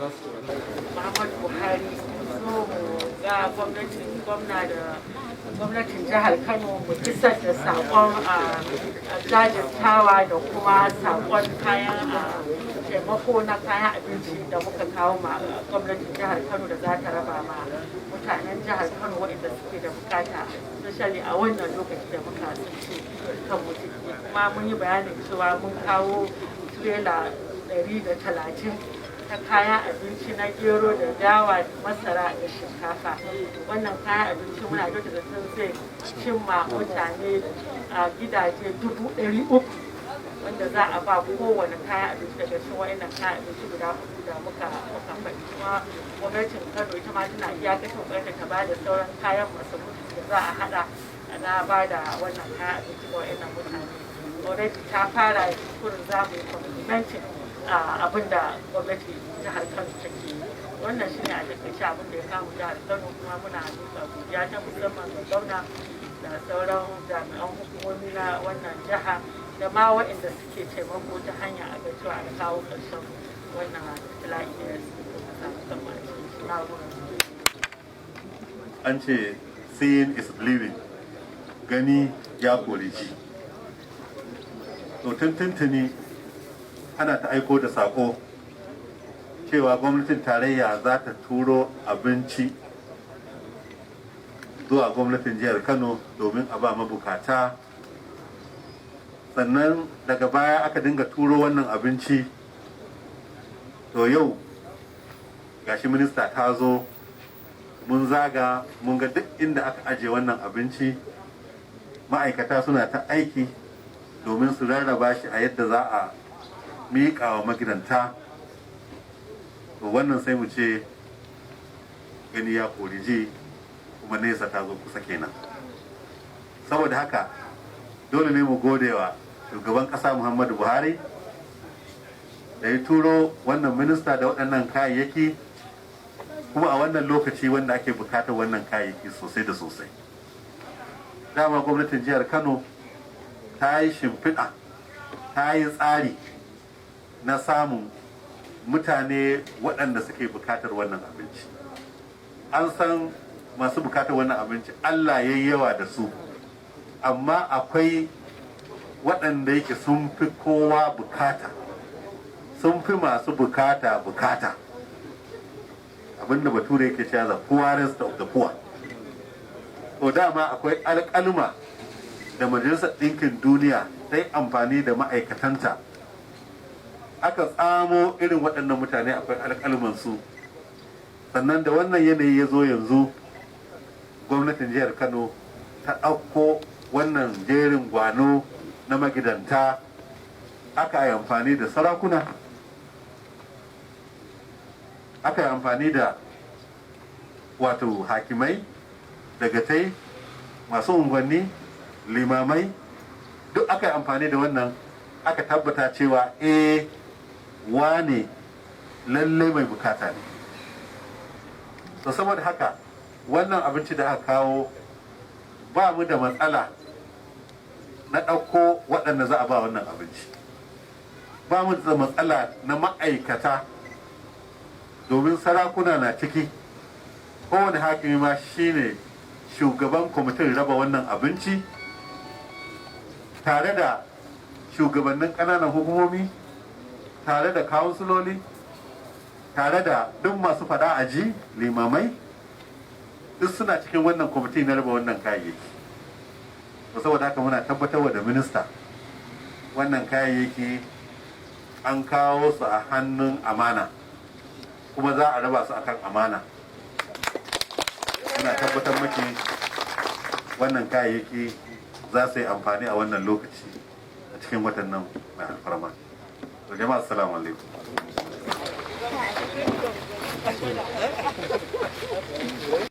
Muhammadu Buhari zo mu ga gwamnatin gwamna da gwamnatin jihar Kano, mu isar da saƙon a jajirtawa da kuma saƙon kayan taimako na kayan abinci da muka kawo ma gwamnatin jihar Kano da za ta raba ma mutanen jihar Kano waɗanda suke da bukata, especially a wannan lokaci da muka tsinci kanmu ciki. Kuma mun yi bayanin cewa mun kawo tirela 130 ta kayan abinci na gero da dawa da masara da shinkafa. Wannan kayan abinci muna da zaton zai cimma mutane a gidaje 300,000, wanda za a ba kowane kayan abinci daga cikin wa'annan kayan abinci guda hudu da muka faɗi. Kuma gwamnatin Kano ita ma tana iyakacin kokarin ta ba da sauran kayan masarufi da za a haɗa na ba da wannan kayan abinci ga wa'annan mutane. Already ta fara, kurin za mu yi complementing abin da gwamnati jihar Kano take yi. Wannan shine a takaice abin da ya kawo mu jihar Kano. Kuma muna miƙa godiya ta musamman ga gwamna da sauran jami'an hukumomi na wannan jiha da ma waɗanda suke taimako ta hanya a ga cewa an kawo ƙarshen wannan ibtila'i da ya samu kanmu a cikin shi. Na gode. An ce "Seeing is believing", gani ya kori ji. To, tun tuntuni ana ta aiko da sako cewa gwamnatin tarayya za ta turo abinci zuwa gwamnatin jihar Kano domin a ba mabukata. Sannan daga baya aka dinga turo wannan abinci. To, yau gashi minista ta zo, mun zaga, mun ga duk inda aka aje wannan abinci, ma'aikata suna ta aiki domin su rarraba shi a yadda za a miƙa wa magidanta. To, wannan sai mu ce gani ya kori ji, kuma nesa ta zo kusa kenan. Saboda haka dole ne mu gode wa shugaban ƙasa Muhammadu Buhari da ya turo wannan minista da waɗannan kayayyaki, kuma a wannan lokaci wanda ake bukatar wannan kayayyaki sosai da sosai. Dama gwamnatin jihar Kano ta yi shimfiɗa, ta yi tsari na samun mutane waɗanda suke bukatar wannan abinci. An san masu bukatar wannan abinci, Allah ya yi yawa da su, amma akwai waɗanda yake sun fi kowa bukata, sun fi masu bukata bukata, abinda Bature yake cewa "the poorest of the poor". To, dama akwai alƙaluma da Majalisar Ɗinkin Duniya ta yi amfani da ma'aikatanta aka tsamo irin waɗannan mutane, akwai alƙaluman su. Sannan da wannan yanayi ya zo yanzu, gwamnatin jihar Kano ta ɗauko wannan jerin gwano na magidanta, aka yi amfani da sarakuna, aka yi amfani da wato hakimai, dagatai, masu unguwanni, limamai, duk aka yi amfani da wannan, aka tabbata cewa eh, wane lallai mai bukata ne. To, saboda haka wannan abinci da aka kawo, ba mu da matsala na ɗauko waɗanda za a ba wannan abinci, ba mu da matsala na ma'aikata, domin sarakuna na ciki, kowane hakimi ma shine shugaban kwamitin raba wannan abinci, tare da shugabannin ƙananan hukumomi, tare da kawunsiloli, tare da duk masu fada a ji, limamai, duk suna cikin wannan kwamiti na raba wannan kayayyaki. Saboda haka muna tabbatarwa da minista, wannan kayayyaki an kawo su a hannun amana, kuma za a raba su akan amana. Muna tabbatar maki wannan kayayyaki za su yi amfani a wannan lokaci a cikin watan nan mai alfarma. To jama'a, assalamu alaikum.